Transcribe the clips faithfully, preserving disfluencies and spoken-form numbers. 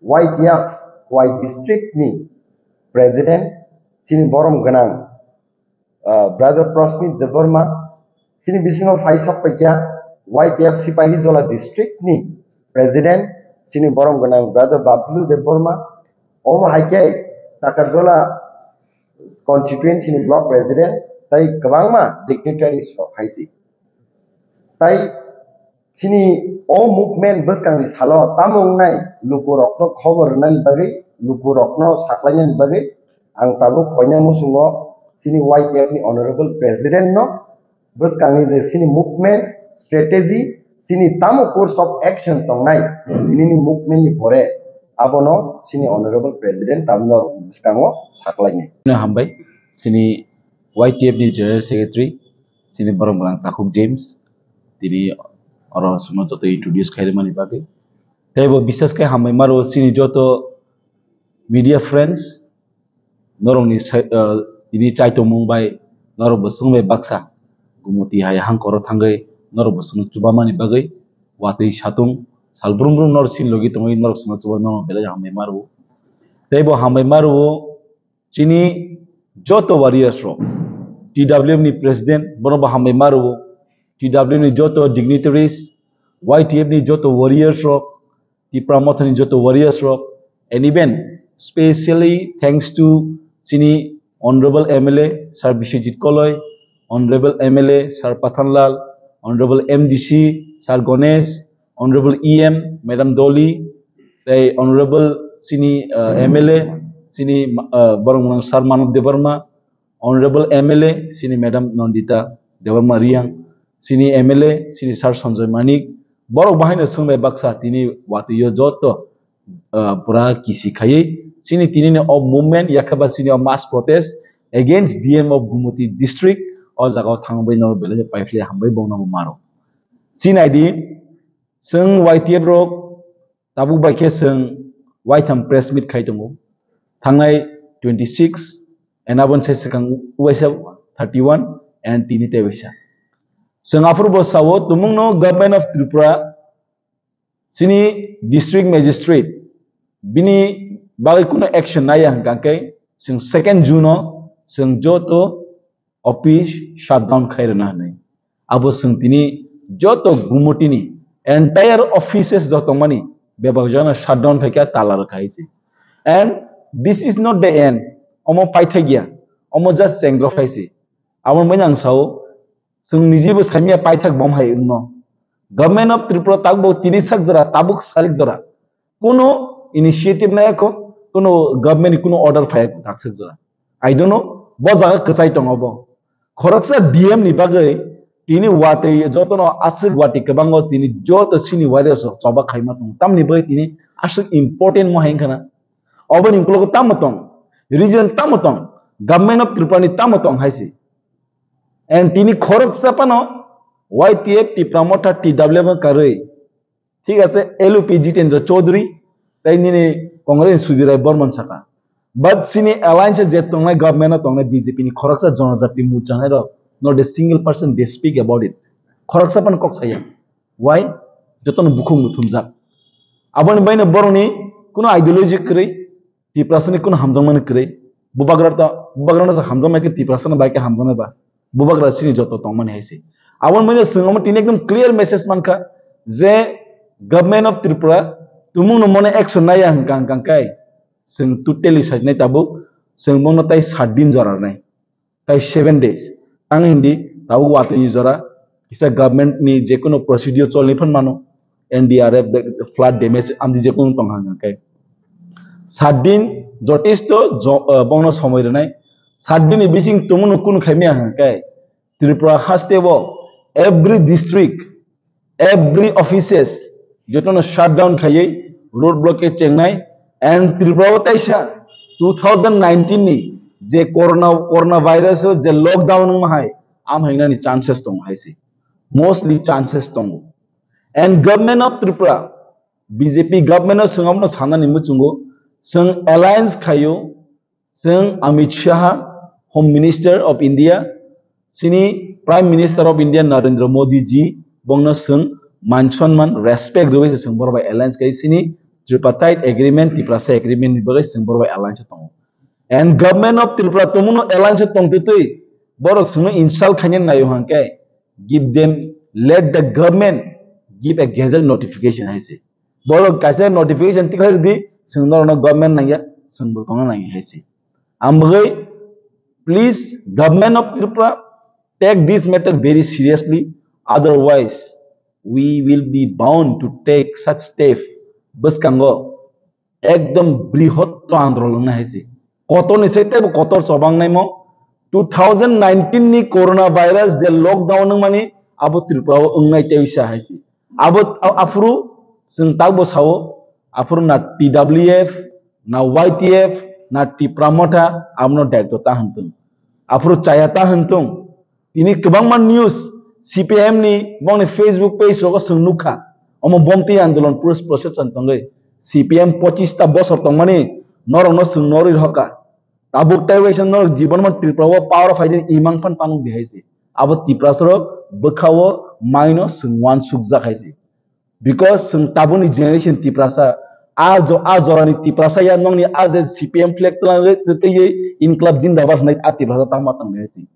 Y T F Y district ni president chini borom gwnang, uh, brother Prosmit Debbarma, chini bisingo phai sok paikha Y T F Sipahijola district ni president chini borom gwnang brother Bablu Debbarma, omo hai khe Takarjola constituency ni block president tei kwbangma dignitaries rok hai se. Tai chini o movement bwskangni salo tamo wngnai lukurokno khobor rwnani bagwi, lukurokno saklainani bagwi ang tabuk koina muchungo chini Y T F ni honorable president no bwskangni je chini movement strategy, chini tamo course of action tongnai nini movement ni pore abono chini honorable president tabukno bwskango saklainai. Hambai chini Y T F ni General Secretary, chini borok gwnang Takhuk James, tini oro chwngno joto introduce khairwmani bagwi. Tei bo bisas khe hambai maro chini joto media friends, norokni sai-, ah, tini chaitongmung bai norok bo chwng bai baksa gumuti hai hangkoro thangwi norok bo chwngno chubamani bagwi watwi satung sal brum brum norok sin logi tongwi norok chwngno chuba norok belai hambai maro. Tei bo hambai maro chini joto warriors rok, T W F ni president, bono bo hambai maro, T W F ni joto dignitaries, Y T F ni joto warriors rok, Tipra Motha ni joto warriors rok, and even specially thanks to chini honorable M L A Sir Biswajit Koloi, honorable M L A Sir Pathanlal, honorable M D C Sir Ganesh, honorable E M Madam Dolly, tei honorable chini, uh, M L A chini, uh, borok mwnang Sir Manav Debbarma, honorable M L A chini Madam Nandita Debbarma Riang, chini M L A chini Sir Sanjoy Manik, borok bahaino chwng bai baksa tini watwi o joto, uh, pura kisi khaiwi chini tini ni o movement yakhe ba chini o mass protest against D M of Gumuti district o jaga o thangwi no belai paiphle hambai bongno bo maro. Sinai di, chwng Y T F rok tabuk bai khe chwng waitham press meet khai tongo. Thangnai twenty six, and aboni sai swkang uaisa thirty one, and tini tei waisa. Chwng aphuru bo sao, tumungno Government of Tripura, chini District Magistrate, bini bagwi kuno action naiya hwnkha khe chwng second June o chwng joto office shutdown khai rwna hwnwi. Abo chwng tini joto Gumutini entire offices joto mani bebak jana shutdown khai kha, tala rwkha hai se. And this is not the end. Omo paithak ya. Omo just chengrok hai se. Abo manya ang sao, chwng niji bo saimya paithak bom hai wngno. Government of Tripura tabuk tini sak jora, tabuk salik jora. Kuno initiative nai kho, kuno government ni kuno order phai kho, taksik jora. I don't know, bo jaga kwchai tongo bo. Khoroksa D M ni bagwi tini watwi jotono aswk watwi kwbango tini joto chini warriors rok choba khaima tongo. Tamni bagwi tini aswk important mo hai wngkha na. Oboni ukologo tamo tong, region tamo tong, Government of Tripura ni tamo tong hai se. And tini khoroksa phano Y T F Tipra Motha T W F karwi, thik ache, L O P Jitendra Chaudhary tei nini Congress ni Sudhir Rai Barman saka. But chini alliance je tongnai, government o tongnai B J P ni khoroksa Janajati Morcha nai rok, not a single person they speak about it. Khoroksa phano kok saya. Why? Jotono bukhuk muthumjak. Aboni baino borokni kuno ideology kwrwi, Tiprasani kuno hamjakmani kwrwi. Bubagra ta, bubagrano sa hamjakmai khe Tiprasano bai khe hamjakmai ba. Bubagra chini joto tongmani hai se. Aboni mane chwng omo tini ekdom clear message mankha je Government of Tripura tumungno mone action naiya hwnkha hwnkha khe chwng totally sajnai tabuk, chwng bono tai sat din jora rwnai. Tai seven days. Ang hindi tabuk watwi ni jora kisa government ni je kono procedure cholni phan mano, N D R F, the flood damage amdi je kono tong hang khe sat din jotesto jo-, uh, bongno somoi rwnai. Sat din ni bising tumungno kunu khaimya hang khe Tripura haste bo every district, every offices jotono shutdown khaiwi road blockade chengnai. And Tripura o taisa two thousand nineteen ni je corona, corona virus o je lockdown wngma hai, am hingnani chances tong hai se, mostly chances tongo. And Government of Tripura, B J P government o chwng abono sanani muchungo, chwng alliance khaio, chwng Amit Shah, Home Minister of India, chini Prime Minister of India Narendra Modi ji, bongno chwng man sonman, respect rwui se chwng borok bai alliance khai. Chini Tripartite agreement, Tiprasa agreement ni bagwi chwng borok bai alliance o tongo. And government of Tripura tongmano alliance o tongtwi twi borok chwngno insult khaina naio hwnkhe, give them, let the government give a gazette notification hai se. Borok kaisa notification tikhlai rwdi, chwng norokno government nangya, chwngbo tongna nangya hai se. Ang bagwi, please, government of Tripura, take this matter very seriously, otherwise we will be bound to take such step. Bwskango ekdom brihotto andolon wngna hai se. Kotor ni sai teibo kotor chobang naimo. Two thousand nineteen ni corona virus je lockdown wngmani abo Tripura o wngnai tei sa hai se. Abo a-, aphuru chwng takbo sao, aphuru na T W F, na Y T F, na Tipra Motha abono daityo ta hwn tong. Aphuru chaya ta hwn tong. Tini kwbangma news C P M ni bongni Facebook page rogo chwng nukha. Omo bomti andolon pros-, process chan tongwi. C P M pochista bosor tongmani norokno chwng norwi hoka. Tabuk tei waisa norok jibon man Tripura o power of idea imang phan panuk di hai se. Abo Tiprasa rok bwkha o maino chwng uansuk jak hai se. Because chwng tabukni generation Tiprasa, a jo-, a jorani Tiprasa ya nokni a je C P M flag twlang twi Inklab Jindabad hwnwi a Tiprasa tangma tong hai se.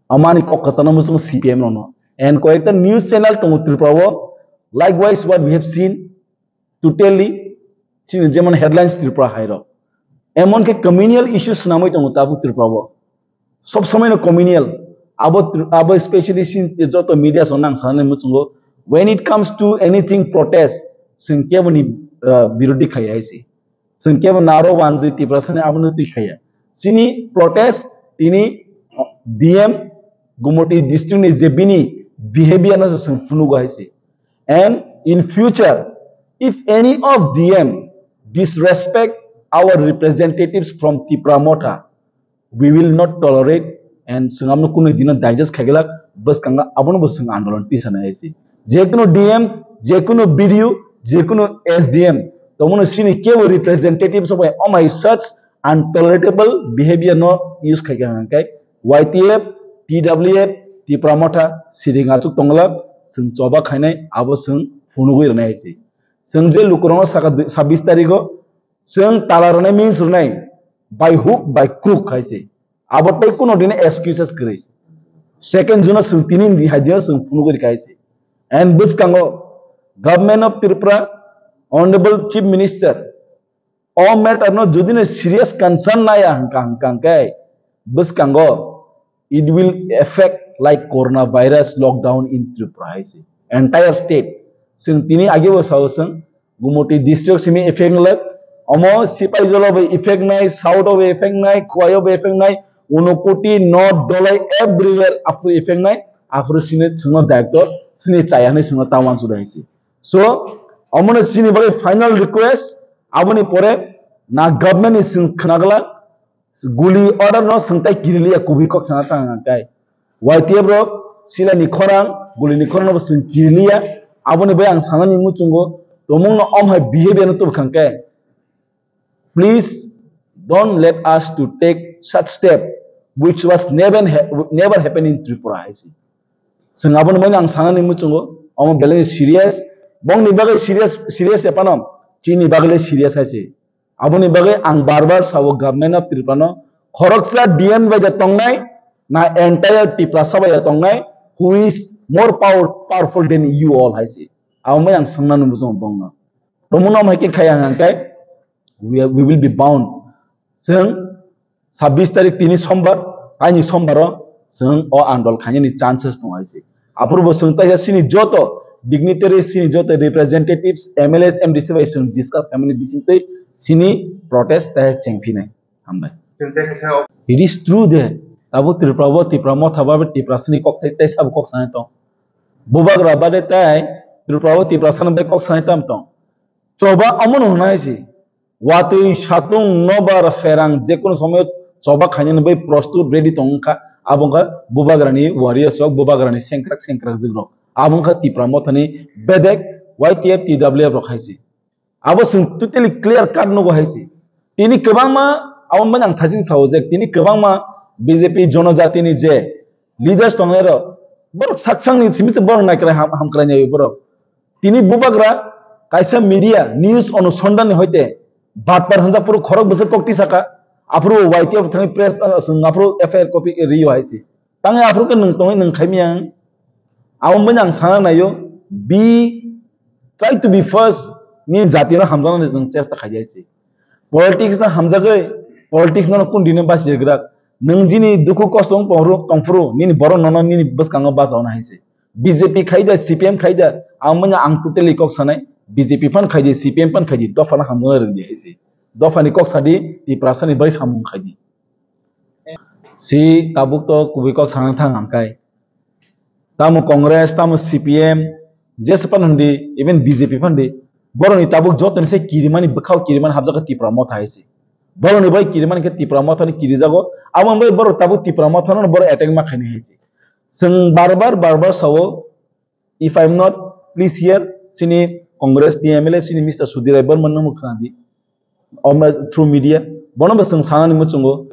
Amani kok kwchangno muchungo C P M rokno. And koyekta news channel tongo Tripura o. Likewise, what we have seen, totally, chini jemon headlines Tripura hai rok. Emon khe communal issues swnamwi tongo tabuk Tripura o. Sob somoi no communal. Abo Tri-, abo specially sin joto media song nang sanani muchungo. When it comes to anything protest, chwng keboni, uh, birodhi khai hai se. Chwng kebo naro wanjwi Tiprasa ni abono twi khaya. Chini protest tini D M Gumoti district ni je bini behavior no chwng phunugo hai se. And in future, if any of D M disrespect our representatives from Tipra Motha, we will not tolerate and chwng abono kunu dino digest khaigwlak, bwskango abono bo chwng andolon tisa nai se. Jekunu D M, jekunu B D O, jekunu S D M, tomono sini kebo representative sobai omai such untolerable behavior no use khaikha hwnkhe Y T F, T W F, Tipra Motha siring achuk tonglak, chwng choba khainai abo chwng phunugwi rwnai se. Chwng je lukurokno saka dui-, sabbish tarigo chwng tala rwnai means rwnai by hook by crook hai se. Abo tei kuno dini excuses kwrwi. Second June o chwng tini ni hai dino chwng phunugwi rwkha hai se. And bwskango Government of Tripura, Honorable Chief Minister, o matter no jodi no serious concern naya hwnkha hwnkha hwnkhe bwskango it will affect like coronavirus lockdown in Tripura hai se. Entire state. Chwng tini age bo sao chwng Gumoti district simi effect nai, omo Sipaijalo bai effect nai, South o bai effect nai, Khowai o bai effect nai, Unakoti, North, Dholai, everywhere aphuru effect nai, aphuru sini chwngno director sini chaya hinwi chwngno ta uansuk hai se. So, omono chini bagwi final request, aboni pore na government ni chwng khwnagwla, guli order no chwng tai kiriliya kubui kok sana tang ang tai. Y T F rok silani khorang, gulini khorang no bo chwng kiriliya. Aboni bai ang sanani muchungo tomungno om hai behavior no tubkhang khe. Please don't let us to take such step which was never ha-, never happened in Tripura hai se. Chwng aboni bai ang sanani muchungo omo belai serious. Bongni bagwi serious, serious epano chini bagwi serious hai se. Aboni bagwi ang bar bar sao Government of Tripura no, khoroksa D M bai da tongnai, na entire Tiprasa bai da tongnai, who is more power-, powerful than you all hai se. Abo mai ang swngnani muchungo bongno. Tomono hai khe khaya hwnkhe we, we will be bound. Chwng sabbish tarik tini sombar, taini sombaro chwng o andol khainani chances tongo hai se. Aphuru bo chwng taisa chini joto dignitaries, chini joto representatives, M L As, M D C bai chwng discuss khaimani bisingtwi chini protest tai chengphinai. Hambai. It is true de, abo Tripura bo, Tipra Motha bo, Tiprasani kok tai, tai sabo kok sanai tong. Bubagra bade tai Tripura bo, Tiprasani bai kok sanai tam tong. Choba omono hwnai se. Watwi satung nobar pherang jekunu somoyo choba khainani bai prostut ready tong wngkha. Abo wngkha Bubagrani warriors rok, Bubagrani sengkrak sengkrak jwk rok. Abo wngkha Tipra Mothani bedek Y T F, T W F rok hai se. Abo chwng totally clear cut nugo hai se. Tini kwbangma, abo mani ang thasing sao je, tini kwbangma B J P jonojatini je leaders tongnai rok, borok saksangni simi se borok naikrai ham, hamkrai nai borok. Tini Bubagra Kaisa media news onusondhan ni hoite batpar hwnjak phuru khorok bwswk kok tisaka, aphuru Y T F thangwi press, uh, swng aphuru F I R copy rio hai se. Tangwi aphuru khe nwng tongwi nwng khaimiyang. Abo mani ang sana naio, be, try to be first, ni jati no hamjakna nwng chesta khaidi hai se. Politics no hamjagwi, politics no kun dino basi grak. Nwng jini dukhu kosto wng tongphuru, tongphuru, nini borok nono nini bwskango bachauna hai se. B J P khaida, C P M khaida, ang manya ang totally kok sanai, B J P phan khaidi, C P M phan khaidi, dophano hamjakna rwngdi hai se. Dophani kok sadi, Tiprasani bai samung khaidi. Si tabuk to kubui kok sana thang ang kai. Tamo Congress, tamo C P M, jesa phan hwndi, even B J P phan di. Boroni tabuk jotoni se kirimani bwkhao kirimani habjak kha Tipra Motha hai se. Boroni bai kirimani khe Tipra Motha ni kirijago. Abo bai borok tabuk Tipra Motha no borok attack ma khaini hai se. Chwng bar bar, bar bar sao, if I am not, please hear, chini Congress ni M L A, chini Mister Sudhir Rai Barman no khna di. Om, through media, bono bo chwng sanani muchungo,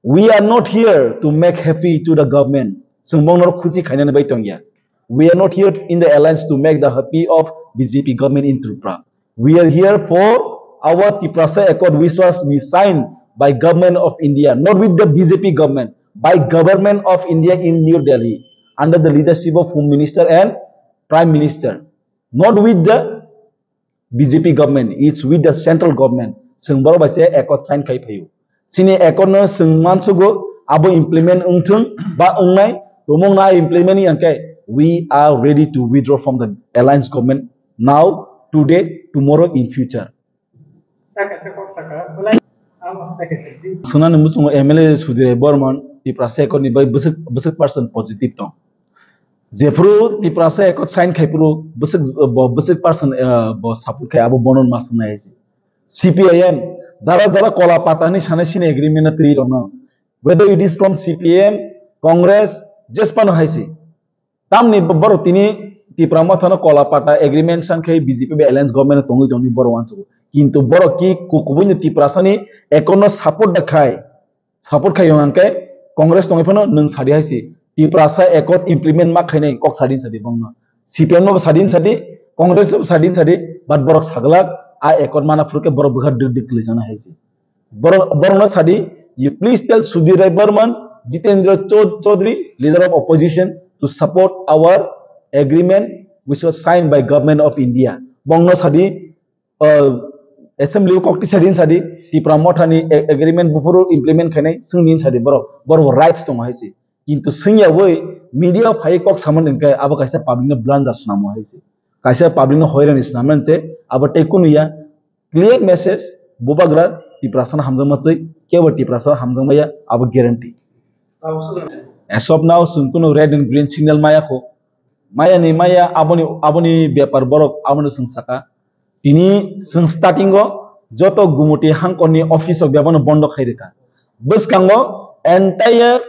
"We are not here to make happy to the government." Chwng bongno khusi khainani bai tongya. "We are not here in the alliance to make the happy of B J P government in Tripura. We are here for our Tiprasa Accord, which was we signed by Government of India, not with the B J P government, by Government of India in New Delhi, under the leadership of Home Minister and Prime Minister, not with the B J P government, it's with the central government." Chwng borok bai se accord sign khai phaio. Chini accord no chwng mansugo, abo implement wngthwng ba wngnai, tumung na implement yang khe, we are ready to withdraw from the alliance government now, today, tomorrow, in future. Sunani muchungo M L A Sudhir Barman, Tiprasa Accord ni bai bwswk, bwswk percent positive tong. Jephru Tiprasa Accord sign khai phuru bwswk, bo bwswk percent, eh, bo support khai abo bono ma swngnai hai se. C P I M, jara jara kola pata hinwi sanai sini agreement no twi rokno. Whether it is from C P M, Congress, jespano hai se. Tamni bo-, borok tini Tipra Motha no kola pata agreement sang khai B J P bai alliance government no tongwi tongni borok uansukgo. Kintu borok ki ku-, kubui ni Tiprasa ni Accord no support da khai. Support khai hwnkhe Congress tongwi phano nwng sadi hai se. Tiprasa Accord implement ma khainai kok sadin sadi bongno. C P M no bo sadin sadi, Congress no bo sadin sadi, but borok saglak a Accord mana phuru khe borok bwkha dik dik kwlai jana hai se. Borok, borok no sadi, you please tell Sudhir Rai Barman, Jitendra Chaud-, Chaudhary, leader of opposition, to support our agreement which was signed by Government of India. Bongno sadi, uh, assembly o kok tisa din sadi, Tipra Motha ni a-, agreement buphuru implement khainai, swng din sadi borok, borok rights tongo hai se. Kintu swngya bai media phai kok samani hwnkhe abo kaisa public no blunder swnamo hai se. Kaisa public no hoirani swnamnani se, abo tei kunu ya. Clear message, bubagra Tiprasa no hamjakma twi, kebo Tiprasa no hamjakmaya, abo guarantee. As of now, chwng kunu red and green signal maya kho. Maya ni maya, aboni, aboni bepar borok, abono chwng saka. Tini chwng starting o joto Gumuti hangkor ni office rok bebano bondo khai rwkha. Bwskango entire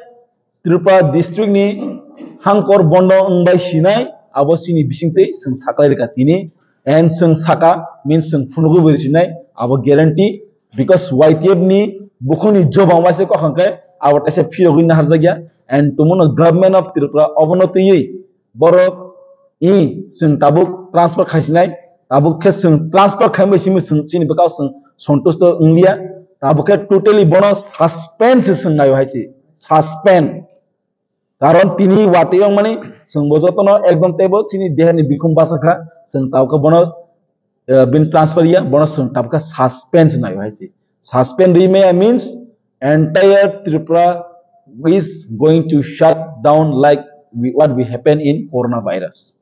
Tripura district ni hangkor bondo wngbai sinai, abo chini bisingtwi chwng saklai rwkha tini. And chwng saka, means chwng phunugwi bo sinai, abo guarantee, because Y T F ni bukhukni jobang waisa kok hwnkhe abo teisa phiyogwi naharjakya. And tumuno Government of Tripura obono twiwi borok i chwng tabuk transfer khaisinai, tabuk khe chwng transfer khaimai simi chwng chini bwkao chwng sontusto wngya, tabuk khe totally bono suspend se chwng naio hai se, suspend. Karon tini watwi wngmani chwng bo jotono ekdom teibo chini dehani bikhum basa kha, chwng tabuk khe bono, eh, bini transfer ya, bono chwng tabuk khe suspend se naio hai se. Suspend rimaya means entire Tripura is going to shut down like we, what we happen in coronavirus.